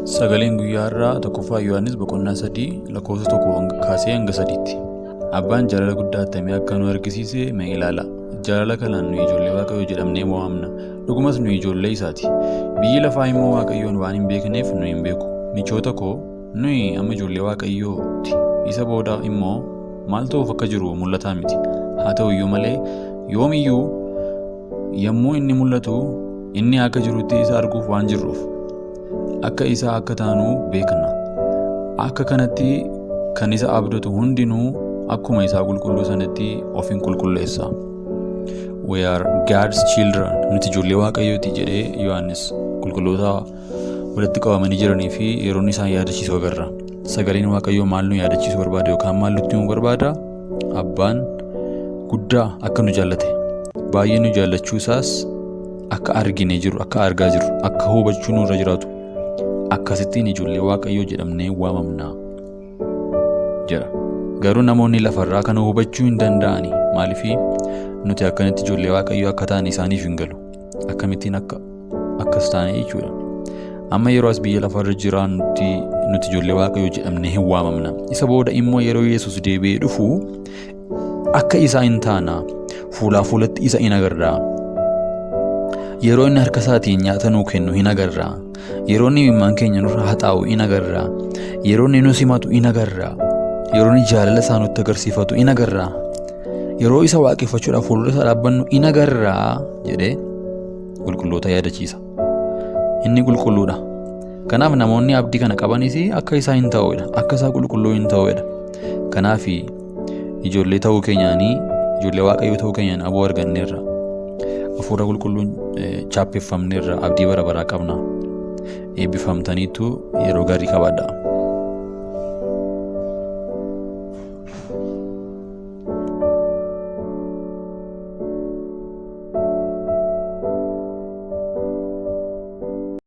Sagaleen guyyaa har'aa tokkoffaa Yohaannis boqonnaa 3 lakkoofsa 1 kaasee hanga 3tti. Abbaan jaalala guddaa attamii akka nu argisiise mee ilaala. Jaalala kanaan nu ijoollee Waaqayyoo jedhamnee mo'amna. Dhugumas nu ijoollee isaati. Biyyi lafaa immoo Waaqayyoon waan hin beekneef nu hin beeku. Michoota koo, nuyi amma ijoollee Waaqayyooti. Isa booda immoo maal ta'uuf akka jiru mul'ataa miti. Haa ta'u iyyuu malee yoomiyyuu yommuu inni mul'atu inni akka jirutti isa arguuf waan jirruuf akka isaa akka taanu beekna. Akka kanatti kan isa abdatu hundinuu akkuma isaa qulqulluu sanatti of hin qulqulleessa. We are God's children. Nuti ijoollee Waaqayyooti jedhee Yohaannis qulqulloota walitti qabamanii jiranii fi yeroo inni isaan yaadachiisu agarra. Sagaleen Waaqayyoo maal nu yaadachiisuu barbaada yookaan maal nutti himuu barbaada? Abbaan guddaa akka nu jaallate, baay'ee nu jaallachuu isaas akka argine jiru, akka argaa jirru, akka hubachuu nurra jiraatu, akkasittiin ijoollee Waaqayyoo jedhamnee waamamna jedha. Garuu namoonni lafarraa kana hubachuu hin danda'ani. Maaliif nuti akkanatti ijoollee Waaqayyoo akka ta'an isaaniif hin galu. Akkamittiin akka akkas taane jechuudha. Amma yeroo as biyya lafarra jiraannutti nuti ijoollee Waaqayyoo jedhamnee hin waamamna. Isa booda immoo yeroo Yesuus deebi'ee dhufu akka isaa hin taana. Fuulaa fuulatti isa hin agarra. Yeroo inni harka isaatiin nyaata nuu kennu hin agarra. Yeroo inni imimmaan keenya nurra haxaa'u hin agarra. Yeroo inni nu simatu hin agarra. Yeroo inni jaalala isaa nutti agarsiifatu hin agarra. Yeroo isa waaqeffachuudhaaf fuuldura isaa dhaabbannu hin agarra jedhee qulqulloota yaadachiisa. Inni qulqulluudha. Kanaaf namoonni abdii kana qabanis akka isaa hin ta'uudha. Akka isaa qulqulluu hin ta'uudha. Kanaaf ijoollee ta'uu keenyaanii, ijoollee Waaqayyoo ta'uu keenyaan aboo arganneerra. Hafuura qulqulluun chaappeffamneerra, abdii bara baraa qabna. Eebbifamtaniitu, yeroo gaarii qabaadha.